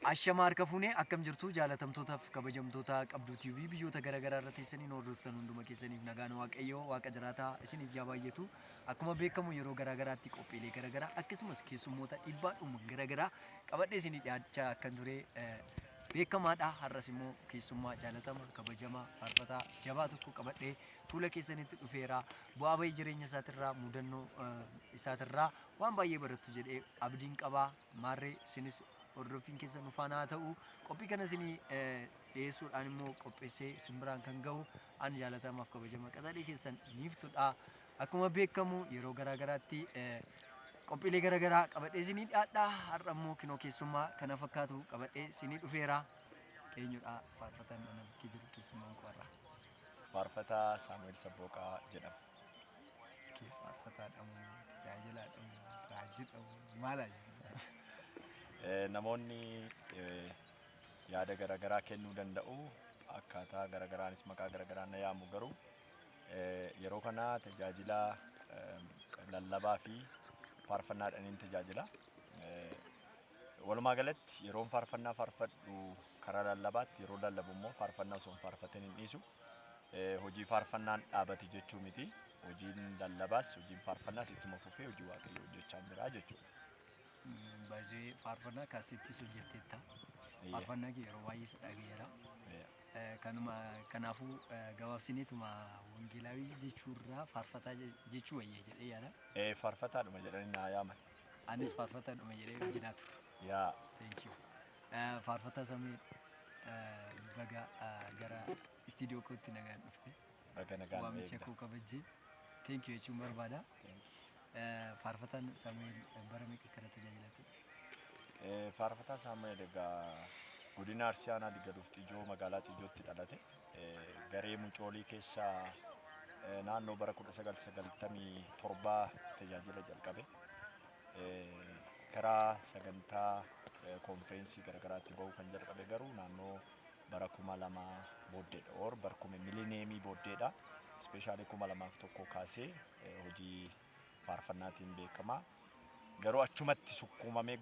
Ashama harka fuunee, akkam jirtu? Jaalatamtootaaf kabajamtoota Qabduu TV biyyoota garaagaraa irra teessanii nu hordoftan hunduma keessaniif nagaan Waaqayyoo Waaqa jiraataa isiniif yaa baay'atu. Akkuma beekamu yeroo garaagaraatti qophiilee garaagaraa akkasumas keessummoota dhiibbaadhuma garaagaraa qabadhee isinii dhiyaachaa akkan ture beekamaadha. Har'as immoo keessummaa jaalatama kabajamaa faarfataa jabaa tokko qabadhee fuula keessanitti dhufeera. Bu'aa bahii jireenya isaatirraa, mudannoo isaatirraa waan baay'ee barattu jedhee abdiin qabaa. Maarree isinis hordoffiin keessan nu faana haa ta'u. Qophii kana isinii dhiyeessuudhaan immoo qopheessee isin biraan kan gahu ani jaalatamaaf kabajama qaxalee keessan Niiftudha. Akkuma beekamu yeroo garaa garaatti qophiilee garaa garaa qabadhee isinii dhiyaadha. Har'a immoo kinoo keessummaa kana fakkaatu qabadhee isinii dhufeera. Eenyudha faarfataan ana bukkee jiru, keessummaan koo har'a? Faarfataa Saamu'eel Sabbooqaa jedhama. Kee faarfataadha moo, tajaajilaadha moo, raajiidha moo, maala jedhu? Namoonni yaada garaagaraa kennuu danda'u. Akkaataa garaagaraanis maqaa garaagaraan na yaamu, garuu yeroo kana tajaajila lallabaa fi faarfannaadhaan tajaajila. Walumaa galatti yeroon faarfannaa faarfadhu karaa lallabaatti, yeroo lallabu immoo faarfannaa osoo hin faarfatin hin dhiisu. Hojii faarfannaan dhaabate jechuu miti. Hojiin lallabaas hojiin faarfannaas ittuma fufee hojii Waaqayyoo hojjechaa jira jechuudha. Baay'ee faarfannaa kaasettis hojjetteetta. Faarfannaa kee yeroo baay'ee si dhagayeera. Kanuma kanaafuu gabaabsineetuma wangeelaawii jechuurraa faarfataa jechuu wayya jedhee yaada. Faarfataadhuma jedhanii naa yaaman. Anis faarfataadhuma jedhee hojjetaa ture. Yaa. Thank you. Faarfataa Samee, baga gara istiidiyoo kootti nagaan dhufte. Baga nagaan Waamicha eegda. koo kabajjee. Thank you jechuun barbaada. Faarfataan Samu'eel bara meeqa kana tajaajilaa ture? Faarfataa Saamu'eel egaa godina Arsii Aanaa Digaluuf Xijoo, magaalaa Xijootti dhalate. Garee Mucoolii keessaa naannoo bara 1997 tajaajila jalqabe. Karaa sagantaa konfireensii garaagaraatti bahuu kan jalqabe garuu naannoo bara 2000 booddeedha. Or bara kuma milineemii booddeedha. Especially 2001 kaasee hojii faarfannaatiin beekama. Garuu achumatti sukkuumamee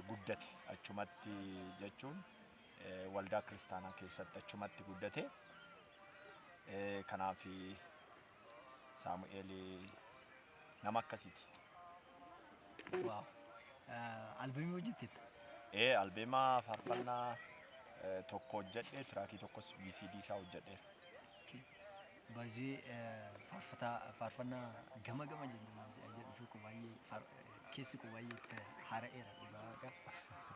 guddate. Achumatti jechuun waldaa kiristaanaa keessatti achumatti guddate. Kanaaf Saamu'eel nama akkasiiti. Wow. Albeemii hojjetteetta? Albeemaa faarfannaa tokko hojjedhe, tiraakii tokkos VCD isaa hojjedheera. Baay'ee faarfataa faarfannaa gama gama jedhu tokko baay'ee keessi koo baay'ee itti haara'eera, dhugaa Waaqa.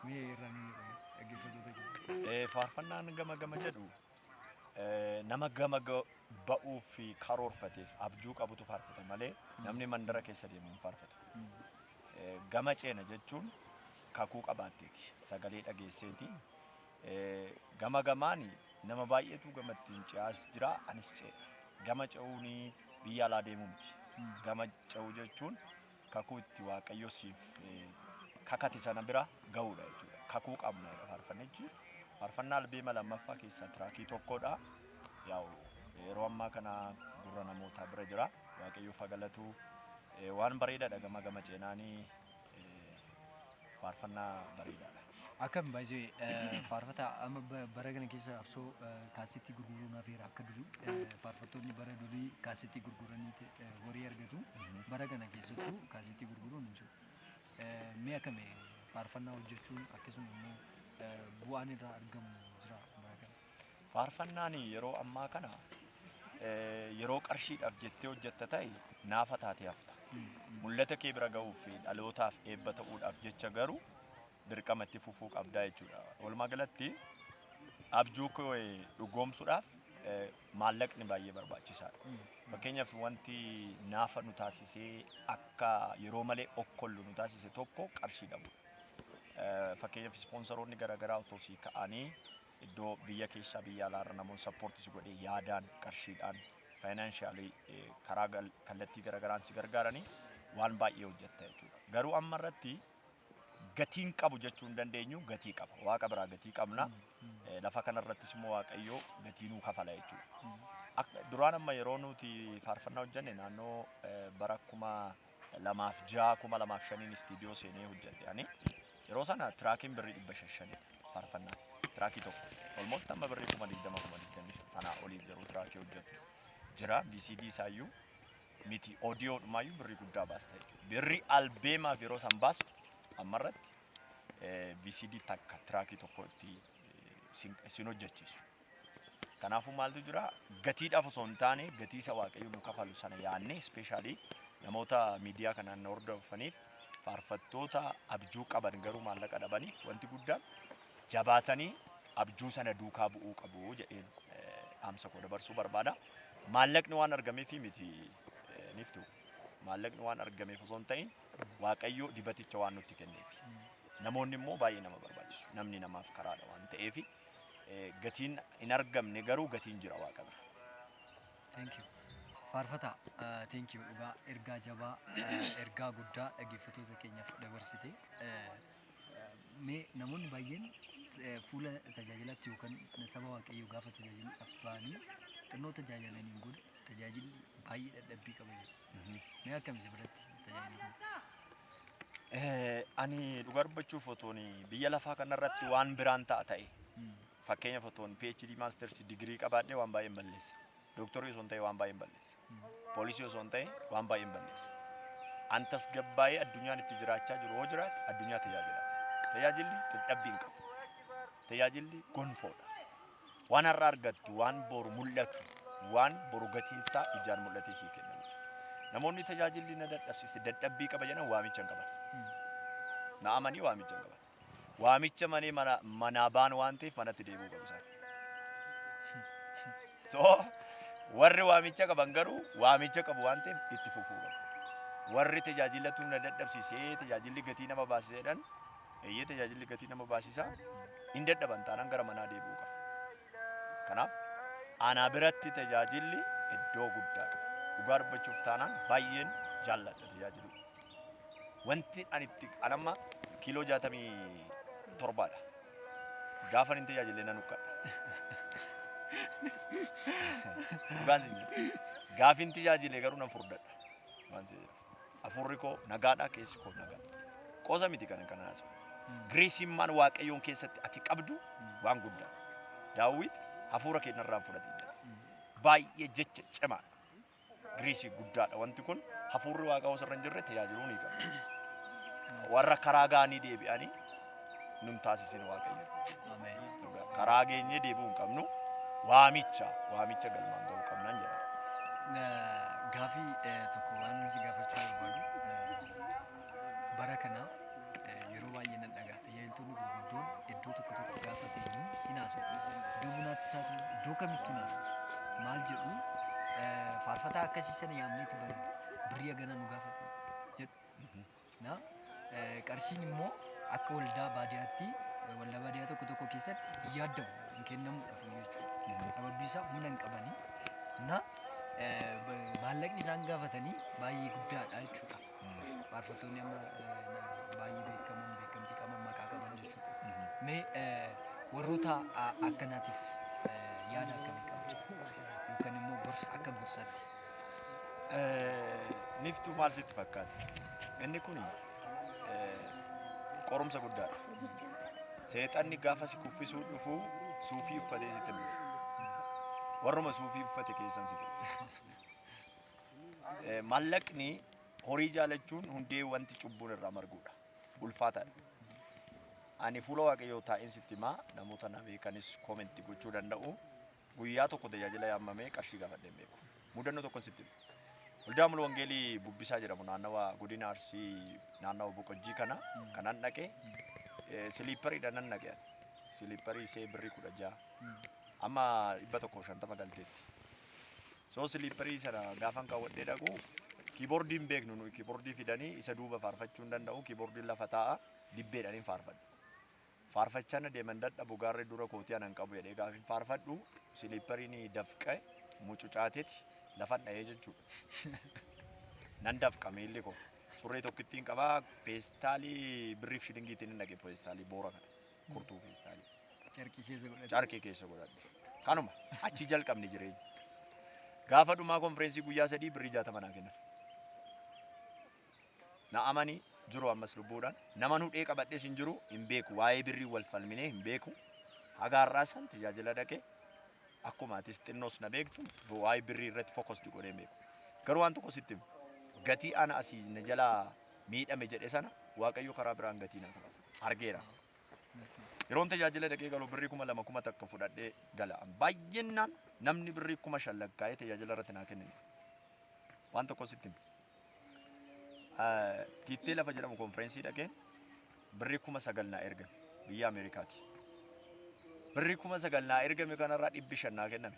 Mee irraa nu jedhamu dhaggeeffattoota keenya. Faarfannaan gama gama jedhu nama gama ba'uuf karoorfateef abjuu qabutu faarfata malee namni mandara keessa deemu hin faarfatu. Gama ceena jechuun kakuu qabaatteeti, sagalee dhageesseeti. Gama gamaani nama baay'eetu gama ittiin ce'aas jira, anis ce'a. Gama ce'uun biyya alaa deemuu miti. Gama ce'uu jechuun kakuu itti Waaqayyo siif kakate sana bira ga'uudha jechuudha. Kakuu qabna jedha faarfannichi. Faarfannaa albeema lammaffaa keessaa tiraakii tokkodha. Yaa'u yeroo ammaa kana gurra namootaa bira jira. Waaqayyoof haa galatu. Waan bareedaadha, gama gama ceenaanii faarfannaa bareedaadha. Akkam baay'ee faarfataa, amma bara kana keessa absoo kaasettii gurguruu nafeera. Akka durii faarfattoonni bara durii kaasettii gurguranii horii argatu. Bara kana keessattuu kaasettii gurguruun hin jiru. Mee akkami faarfannaa hojjechuun, akkasuma immoo bu'aan irraa argamu jira bara kana? Faarfannaan yeroo ammaa kana yeroo qarshiidhaaf jettee hojjetta ta'e naafa taatee hafta. Mul'ata kee bira ga'uuf fi dhalootaaf eebba ta'uudhaaf jecha garuu dirqama itti fufuu qabdaa jechuudha. Walumaa galatti abjuu kee dhugoomsuudhaaf maallaqni baay'ee barbaachisaadha. Fakkeenyaaf wanti naafa nu taasisee akka yeroo malee okkollu nu taasise tokko qarshii dhabuudha. Fakkeenyaaf ispoonsaroonni garaagaraa otoo sii ka'anii iddoo biyya keessaa biyya alaarra namoonni support si godhee yaadaan, qarshiidhaan, financially karaa kallattii garaagaraan si gargaaranii waan baay'ee hojjetta jechuudha. Garuu amma irratti gatiin qabu jechuu hin dandeenyu, gatii qaba. Waaqa biraa gatii qabna. Lafa kanarrattis immoo Waaqayyo gatii nuu kafala jechuudha. Duraan amma yeroo nuti faarfannaa hojjenne naannoo bara 2006, 2005n istiidiyoo seenee hojjedhe ani. Yeroo sana tiraakiin birrii 500. Faarfannaa tiraakii tokko almost amma birrii 20,000, 25,000 sanaa olii garuu tiraakii hojjetu jira. VCD isaayyuu miti, audiodhumaayyuu birrii guddaa baasta jechuudha. Birrii albeemaaf yeroo san baastu ammarratti VCD takka tiraakii tokko itti sin hojjechiisu. Kanaafuu maaltu jira, gatiidhaaf osoo hin taane gatii isa Waaqayyo nu kafalu sana yaadnee, especially namoota miidiyaa kanaan na hordofaniif, faarfattoota abjuu qaban garuu maallaqa dhabaniif, wanti guddaan jabaatanii abjuu sana duukaa bu'uu qabu jedheen dhaamsa koo dabarsuu barbaada. Maallaqni waan argameef miti niftu. Maallaqni waan argameef osoo hin ta'in Waaqayyo dibaticha waan nutti kenneef. Namoonni immoo baay'ee nama barbaachisu. Namni namaaf karaadha waan ta'eef gatiin hin argamne garuu gatiin jira Waaqa bira. Thank you. Faarfataa, thank you, dhugaa ergaa jabaa, ergaa guddaa dhaggeeffattoota keenyaaf dabarsite. Mee namoonni baay'een fuula tajaajilaatti yookaan saba Waaqayyoo gaafa tajaajiluudhaaf ba'anii xinnoo tajaajilaniin booda tajaajilli baay'ee dadhabbii qaba jedhu. Mee akkam isa biratti tajaajilli kun? Ani dhugaa dubbachuuf otoon biyya lafaa kanarratti waan biraan ta'a ta'e, fakkeenyaaf otoon PhD, Masters digirii qabaadhee, waan baay'een balleessa. Dooktorii osoo hin ta'e waan baay'een balleessa. Poolisii osoo hin ta'e waan baay'een balleessa. An tasgabbaa'ee addunyaan itti jiraachaa jiru yoo jiraate addunyaa tajaajilaati. Tajaajilli dadhabbii hin qabu. Tajaajilli gonfoodha. Waan har'a argattu, waan boru mul'atu, waan boru gatiinsaa ijaan mul'atee sii kennamudha. Namoonni tajaajilli na dadhabsiise, dadhabbii qaba jedhan waamicha hin qaban. Na amanii, waamicha hin qaban. Waamicha malee mana manaa baan waan ta'eef manatti deebi'uu qabu isaan. So warri waamicha qaban garuu waamicha qabu waan ta'eef itti fufuu qabu. Warri tajaajilatu na dadhabsiisee, tajaajilli gatii nama baasisa jedhan, eeyyee, tajaajilli gatii nama baasisa, hin dadhaban taanaan gara manaa deebi'uu qabu. Kanaaf anaa biratti tajaajilli iddoo guddaa qaba. Dhugaa dubbachuuf taanaan baay'een jaalladha tajaajiluu. Wanti ani itti an amma kiiloo 67dha. Gaafa hin tajaajille nan huqqadha. Dhugaan sin jedha. Gaafi hin tajaajile garuu nan furdadha. Waan sin jedha. Hafuurri koo nagaadha, keessi koo nagaadha. Qoosa miti kana kana haasa'u. Graceimmaan Waaqayyoon keessatti ati qabdu waan guddaa. Daawit hafuura kee narraan fudhate jedha. Baay'ee jecha cimaadha. Grace guddaadha wanti kun. Hafuurri Waaqaa osoo irra hin jirre tajaajiluu ni qaba. Warra karaa gaanii deebi'anii nun taasisin Waaqayyo. Ameen. Karaa geenyee deebi'uu hin qabnu. Waamicha waamicha galmaan ga'uu qabnan jedha. Gaafii tokko waan si gaafachuu barbaadu, bara kana yeroo baay'ee nan dhagaa tajaajiltoonni gurguddoon iddoo tokko tokko gaafa teenyu hin haasa'u. Iddoo bunaatti isaa ta'u, iddoo kamittuu hin haasa'u. Maal jedhu? Faarfataa akkasii sana yaamneeti bara birrii hagana nu gaafate jedhu. Na qarshiin immoo akka waldaa baadiyyaatti, waldaa baadiyyaa tokko tokko keessatti hin yaadamu, hin kennamuudhaaf jechuudha. Sababbi isaa humna hin qabanii. Na maallaqni isaan gaafatanii baay'ee guddaadha jechuudha. Faarfattoonni amma baay'ee beekaman, beekamtii qaban, maqaa qaban jechuudha. Mee warroota akkanaatiif yaada akkamii qabdu? Yookaan immoo gorsa akka gorsaatti. Niftuu, maal sitti fakkaata? Inni kun qorumsa guddaadha. Seexanni gaafa si kuffisuu dhufu suufii uffatee sitti hin dhufu. Warruma suufii uffate keessan sitti dhufu. Maallaqni, horii jaalachuun hundee wanti cubbuun irraa marguudha. Ulfaataadha. Ani fuula Waaqayyoo taa'een sitti himaa, namoota na beekanis comment gochuu danda'u. Guyyaa tokko tajaajila yaamamee qarshii gaafadhee hin beeku. Mudannoo tokkon sitti hima. Waldaa Mulu Wangeelii Bubbisaa jedhamu naannawa godina Arsii, naannawa Boqojjii kana kanan dhaqe siliippariidha nan dhaqe ani. Siliipparii ishee birrii 16, amma 150 galteetti. So siliipparii sana gaafan kaawwadhee dhaqu, kiiboordii hin beeknu nuyi, kiiboordii fidanii isa duuba faarfachuu hin danda'u, kiiboordiin lafa taa'a, dibbeedhaan hin faarfadhu. Faarfachaa na deeman dadhabu, gaarri dura kootii anan qabu jedhee gaafin faarfadhu siliippariin dafqe mucucaateeti lafan dha'ee jechuudha. Nan dafqa miilli koo. Surree tokkittiin qabaa, peestaalii birriif shilingiitiin hin dhaqe, peestaalii boora kana, kurtuu peestaalii. Carqii keessa godhate. Carqii keessa godhadhe. Kanuma achi jalqabne jireenya. Gaafa dhumaa konfireensii guyyaa 3 birrii 60 naa kennan. Na amanii. Jiru ammas lubbuudhaan. Nama hudhee qabadhees hin jiru, hin beeku. Waa'ee birrii wal falminee hin beeku. Haga har'aa san tajaajila dhaqee, akkuma atis xinnoos na beektu, waa'ee birrii irratti focus godhee hin beeku. Garuu waan tokko sitti himu. Gatii ana asii na jalaa miidhame jedhe sana Waaqayyo karaa biraan gatii na kafala. Argeera. Yeroon tajaajila dhaqee galu birrii 2000, 1000 fudhadhee gala. Baay'inaan namni birrii 5000 lakkaa'ee tajaajila irratti naa kenne. Waan tokko sitti himu. Tiittee lafa jedhamu konfireensii dhaqeen birrii 9000 naa ergame biyya Ameerikaati. Birrii 9000 naa ergame kanarraa 500 naa kenname.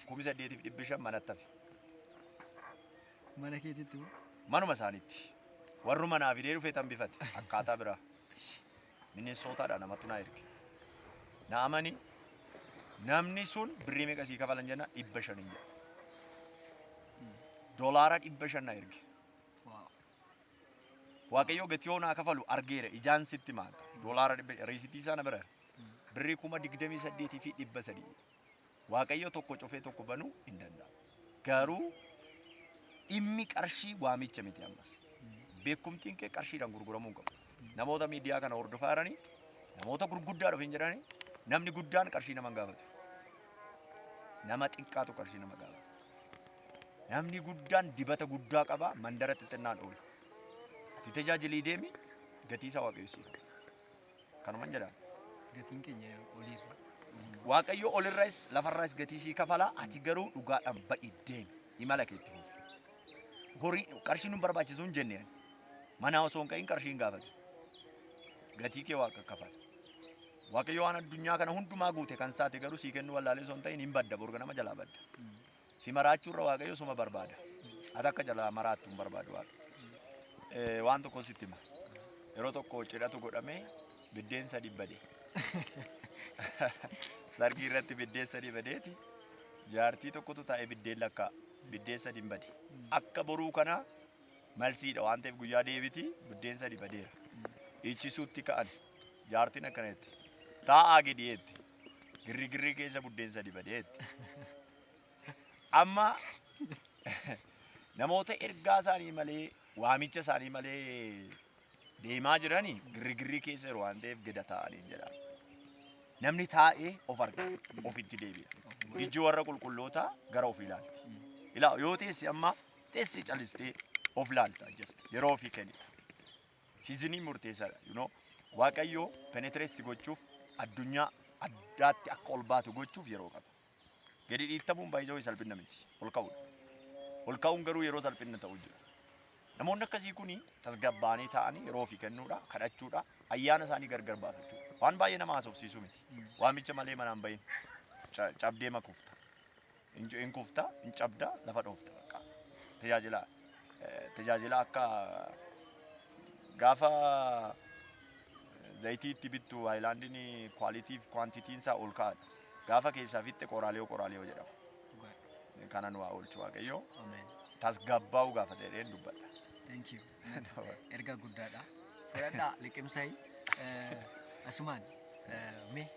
8500 manatti hafe. Mana keetitti moo? Manuma isaaniitti. Warruma naa fidee dhufee tan bifate akkaataa biraa. Mineesootaadha namatu naa erge. Na amani, namni sun birrii meeqa sii kafalan jenna, 500 hin jedha. Doolaara 500 na erge. Waaqayyo gatii yoo naa kafalu argeera, ijaan sitti maaka. Doolaara 500 riisitii isaa na bira. Birrii 28,300. Waaqayyo tokko cufee tokko banuu hin danda'amu. Garuu dhimmi qarshii waamicha miti ammas. Beekumtiin kee qarshiidhaan gurguramuu hin qabu. Namoota miidiyaa kana hordofaa jiranii, namoota gurguddaa dhufin jedhanii, namni guddaan qarshii nama hin gaafatu. Nama xiqqaatu qarshii nama gaafata. Namni guddaan dibata guddaa qaba, mandara xixinnaan oola. Ati tajaajilii deemi, gatii isaa Waaqayyo siif kenna. Kanuman jedha. Gatiin keenya oliirra. Waaqayyo olirras lafarras gatii sii kafala, ati garuu dhugaadhaan ba'i deemi. Imala kee itti fufi. Horii qarshii nun barbaachisu hin jenne ani. Manaa osoo hin ka'in qarshii hin gaafatu. Gatii kee Waaqa kafala. Waaqayyo waan addunyaa kana hundumaa guute kan saate garuu sii kennuu wallaalee osoo hin ta'in hin badda, borga nama jalaa badda. Si maraachuurra Waaqayyo suma barbaada. Ati akka jalaa maraattu hin barbaadu Waaqa. Waan tokko sitti hima. Yeroo tokko cidhatu godhamee biddeen sadi bade. Sargii irratti biddeen sadi badeeti. Jaartii tokkotu taa'ee biddeen lakkaa'a. Biddeen sadi hin bade. Akka boruu kana malsiidha waan ta'eef guyyaa deebiti biddeen sadi badeera. Dhiichisuutti ka'an. Jaartiin akkana jetti. Taa'aa gadi jetti. Girrigirrii keessa buddeen sadi badee jetti. Amma namoota ergaa isaanii malee, waamicha isaanii malee deemaa jiranii girrigirrii keessa jiru waan ta'eef gada taa'anii jedha. Namni taa'ee of arga, ofitti deebi'a. Ijji warra qulqullootaa gara ofii ilaalti. Ilaa, yoo teessi amma teessi calistee of laalta just yeroo ofii kennita. Seasonii murteessaadha. Waaqayyo penetrate si gochuuf, addunyaa addaatti akka ol baatu gochuuf yeroo qaba. Gadi dhiittamuun baay'isoo salphina miti. Ol ka'uudha. Ol ka'uun garuu yeroo salphina ta'u jira. Namoonni akkasii kuni tasgabbaa'anii taa'anii yeroo ofii kennuudha, kadhachuudha, ayyaana isaanii gargar baafachuudha. Waan baay'ee nama haasofsiisuu miti. Waamicha malee manaan bahin. Cabdee makufta. Hin kufta, hin cabda, lafa dhoofta bakka. Tajaajila akka gaafa zayitii itti bittu haayilaandiin quality fi quantityn isaa ol ka'aadha. Gaafa keessaa fixxe qoraaliyoo qoraaliyoo jedhama. Kana nu haa oolchu Waaqayyo. Ameen. Tasgabbaa'uu gaafa ta'een dubbadha. Thank you. Ergaa guddaadha. Fudhadhaa liqimsayi. Asumaan mee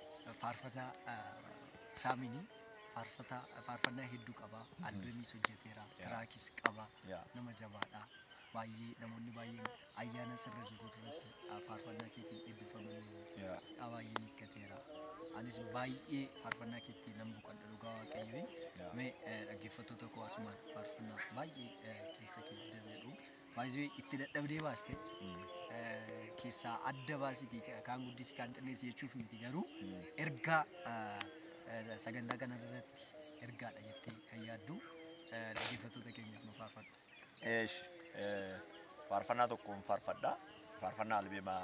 faarfataa Saamiinii faarfataa faarfannaa hedduu qaba. Albeemiis hojjeteera. Tiraakis qaba. Nama jabaadha. Baay'ee namoonni baay'een ayyaana sirra jiru irratti faarfannaa keetiin eebbifamanii baay'ee hiikkateera. Anis baay'ee faarfannaa keetti nan boqodha, dhugaa Waaqayyoon. Mee dhaggeeffattoota koo asumaan faarfannaa baay'ee keessa kee das jedhu, baay'ee itti dadhabdee baaste keessaa adda baasitii kaan guddisi kaan xinneessi jechuuf miti, garuu ergaa sagantaa kana irratti ergaadha jettee kan yaaddu dhaggeeffattoota keenyaaf nu faarfadhu. Eesh, faarfannaa tokkoon faarfadha. Faarfannaa albeema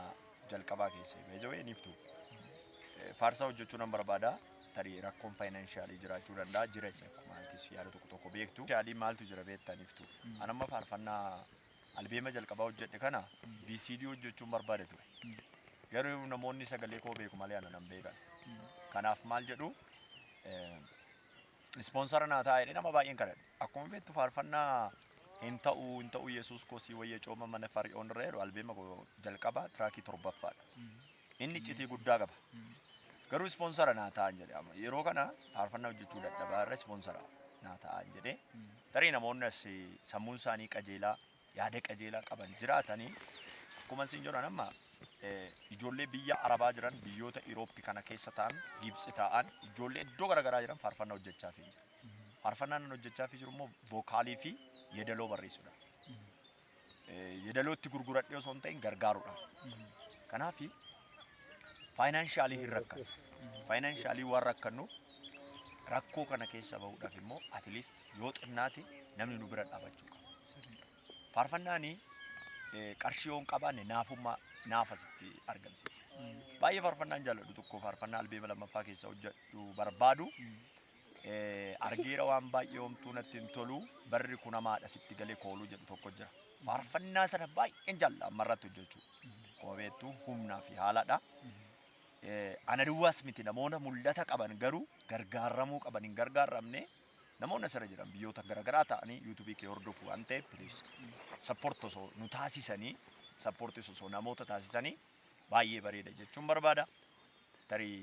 jalqabaa keessa beezawee niiftu. Faarsaa hojjechuu nan barbaada. Tarii rakkoon financialii jiraachuu danda'a. Jira isa akkuma atis yaada tokko tokko beektu. Financialii maaltu jira beektaa niiftu? An amma faarfannaa albeema jalqabaa hojjedhe kana VCD hojjechuun barbaade ture. Garuu namoonni sagalee koo beeku malee ana nan beekan. Kanaaf maal jedhu, sponsor naa ta'a jedhee nama baay'een kadhadhe. Akkuma beektu faarfannaa hin ta'u hin ta'u Yesuus koo si wayya cooma mana Fari'oon irra jedhu albeema koo jalqabaa tiraakii torbaffaadha. Inni iccitii guddaa qaba. Garuu sponsor naa ta'an jedhe, amma yeroo kana faarfannaa hojjechuu dadhabaa irra sponsor naa ta'an jedhe. Tarii namoonni as sammuun isaanii qajeelaa, yaada qajeelaa qaban jiraatanii Akkuma isin jedhan amma ijoollee biyya Arabaa jiran, biyyoota Irooppii kana keessa ta'an, Gibxi ta'an, ijoollee iddoo garaagaraa jiran faarfannaa hojjechaa fi jira. Faarfannaan nan hojjechaa fi jiru immoo vocal fi yeedaloo barreessuudha. Yeedaloo itti gurguradhee osoo hin ta'in gargaaruudha. Kanaaf financially hin rakkannu. Financially waan rakkannuuf rakkoo kana keessa bahuudhaaf immoo at least yoo xinnaate namni nu bira dhaabachuu qaba. Faarfannaani qarshii yoo hin qabaanne naafummaa naafa sitti argamsiisa. Baay'ee faarfannaan jaalladhu tokko, faarfannaa albeema lammaffaa keessa hojjedhu barbaadu, argeera waan baay'ee homtuu natti hin tolu, barri kun hamaadha sitti galee kooluu jedhu tokko jira. Faarfannaa sana baay'een jaalla ammarratti hojjechuu. Akkuma beektu humnaa fi haaladha. Ana duwwaas miti, namoota mul'ata qaban garuu gargaaramuu qaban hin gargaaramne, namoonni asirra jiran biyyoota garaagaraa ta'anii YouTube kee hordofu waan ta'eef, please support osoo nu taasisanii, support osoo namoota taasisanii baay'ee bareeda jechuun barbaada. Tarii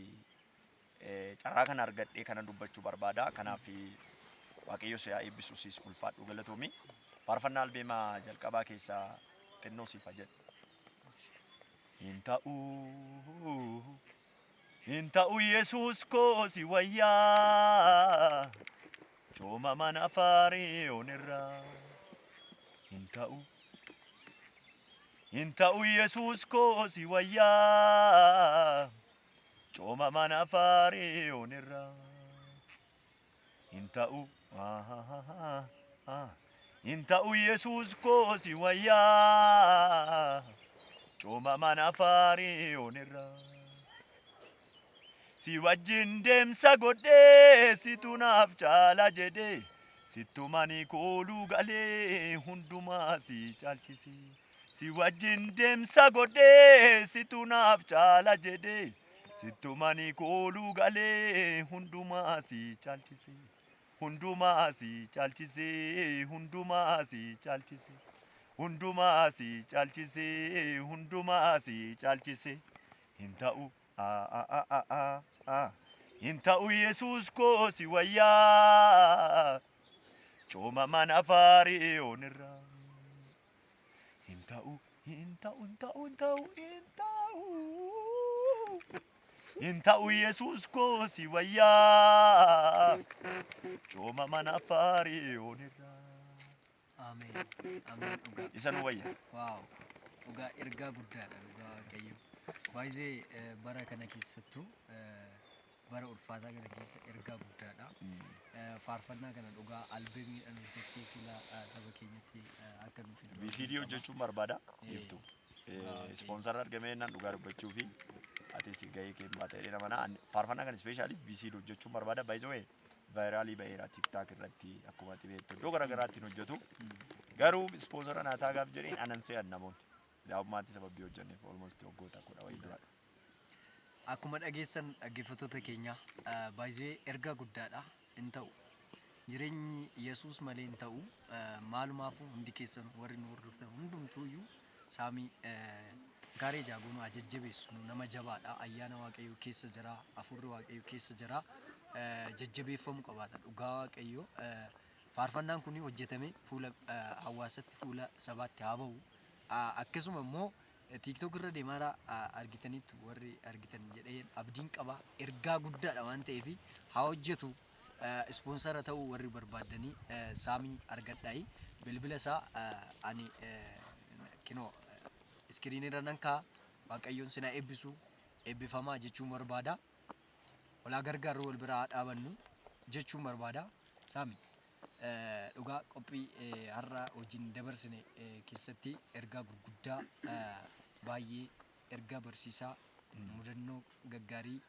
carraa kana argadhee kana dubbachuu barbaada. Kanaaf Waaqayyo si haa eebbisu, siis ulfaadhu, galatoomi. Faarfannaa albeemaa jalqabaa keessaa xinnoo siif haa jedhu. Hin ta'uu, hin ta'u, Yesuus koo si wayyaa cooma mana Faariyoon irraa. Hin ta'u, hin ta'u, Yesuus koo si wayyaa cooma mana Faariyoon irraa. Hin ta'u, hin ta'u, Yesuus koo si wayyaa cooma mana Faariyoon irraa. Si wajjin deemsa godhee situ naaf caala jedhee sittumani kooluu galee hundumaa si caalchise. Si wajjin deemsa godhee situ naaf caala jedhee sittumani kooluu galee hundumaa si caalchise. Hundumaa si caalchise, hundumaa si caalchise. Hundumaa si caalchise, hundumaa si caalchise. Hin ta'u, hin ta'u, Yesuus koo si wayyaa cooma mana Faariyoon irraa. Hin ta'u, hin ta'u, hin ta'u, hin ta'u, hin ta'u. Hin ta'u, Yesuus koo si wayyaa cooma mana Faariyoon irraa. Ameen. Ameen, dhugaa. Isa nu wayya. Wow. Dhugaa ergaa guddaadha, dhugaa Waaqayyo. Baay'ee bara kana keessattuu, bara ulfaataa kana keessa ergaa guddaadha. Faarfannaa kana dhugaa albeemiidhaan hojjettee fuula saba keenyatti akka nuuf fiddu VCD abdiin qaba. Hojjechuun barbaada. Iftu. Dhugaa Sponsor argamee naan dhugaa dubbachuu fi atis gahee kee baata jedhee nama faarfannaa kana specially VCD hojjechuun barbaada. By the way, viral baheera TikTok irratti, akkuma ati beektu iddoo garaagaraatti hin hojjetu. Garuu sponsor naa taagaaf jedheen anan se'an namoonni. Daa'ummaatti sababii hojjenneef almost waggoota 10 wayii duraadha. Akkuma dhageessan, dhaggeeffattoota keenya, baay'ee ergaa guddaadha. Hin ta'u. Jireenyi Yesuus malee hin ta'u. Maalumaafuu hundi keessan warri nu hordoftan hundumtuuyyuu saamii gaarii jaagoonuu jajjabeessu, nama jabaadha. Ayyaana Waaqayyoo keessa jira. Hafuurri Waaqayyoo keessa jira. Jajjabeeffamuu qabaata. Dhugaa Waaqayyoo faarfannaan kun hojjetame fuula hawaasatti, fuula sabaatti haa bahu. Akkasuma immoo TikTok irra deemaara argitaniittu warri argitan jedhee abdiin qaba. Ergaa guddaadha waan ta'eef haa hojjetu. Sponsor ta'uu warri barbaaddanii saamii argadhaayi. Bilbila isaa ani kinoo screen irra nan kaa'a. Waaqayyoon sinaa eebbisu, eebbifamaa jechuun barbaada. Walaa gargaarru, wal biraa haa dhaabannu jechuun barbaada. Saami, dhugaa qophii har'a wajjin dabarsine keessatti ergaa gurguddaa, baay'ee ergaa barsiisaa, mudannoo gaggaarii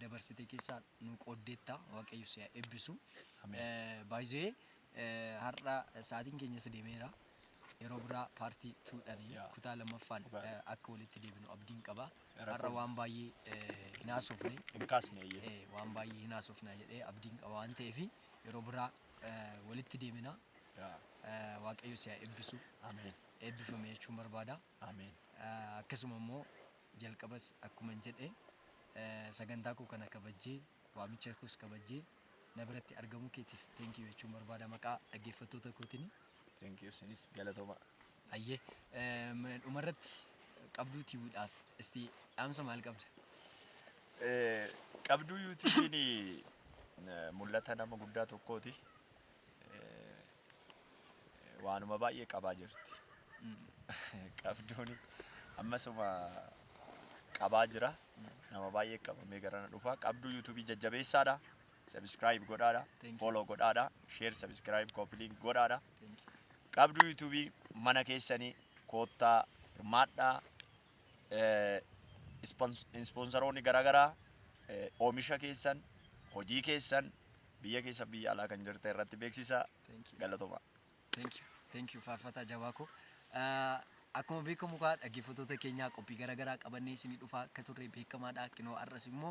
dabarsite keessaa nu qooddeetta. Waaqayyo si haa eebbisu. Baay'ee har'a sa'aatiin keenyas deemeera. Yeroo biraa part twodhaan, kutaa lammaffaan akka walitti deebinu abdiin qaba. Har'a waan baay'ee hin haasofne. Hin kaasne iyyee. Waan baay'ee hin haasofna jedhee abdiin qaba waan ta'eef yeroo biraa walitti deemina. Waaqayyo si haa eebbisu. Ameen. Eebbifame jechuun barbaada. Ameen. Akkasuma immoo jalqabas akkuma jedhe sagantaa koo kana kabajjee, waamicha koos kabajjee na biratti argamuu keetiif thank you jechuun barbaada maqaa dhaggeeffattoota kootiin. Thank you, sinis galatooma. Hayyee, dhumarratti Qabduu TVdhaaf isti dhaamsa maal qabda? Qabduu YouTubeiin mul'ata nama guddaa tokkooti. Waanuma baay'ee qabaa jirti. Qabduun ammasuma qabaa jira. Nama baay'ee qabamee garana dhufa. Qabduu YouTubeii jajjabeessaadha. Subscribe godhaadha. Thank you. Follow godhaadha. Share, subscribe, copy link godhaadha. Thank you. Qabduu YouTubeii mana keessanii koottaa hirmaadhaa. Ispoonsaroonni garaagaraa oomisha keessan, hojii keessan biyya keessa, biyya alaa kan jirtan irratti beeksisaa. Thank you. Galatoomaa. Thank you. Thank you, faarfataa jabaa koo. Akkuma beekamu kaa dhaggeeffattoota keenyaa, qophii garaagaraa qabannee isinii dhufaa akka turre beekamaadha. Kinoo har'as immoo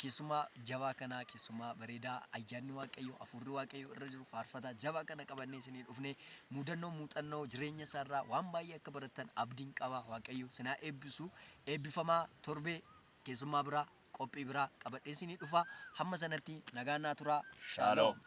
keessumaa jabaa kanaa, keessumaa bareedaa, ayyaanni Waaqayyoo, hafuurri Waaqayyoo irra jiru, faarfataa jabaa kana qabannee isinii dhufnee mudannoo muuxannoo jireenya isaarraa waan baay'ee akka barattan abdiin qaba. Waaqayyo sinaa eebbisu, eebbifamaa. Torbee keessummaa biraa, qophii biraa qabadhee isinii dhufa. Hamma sanatti nagaan naa turaa. Shaaloom.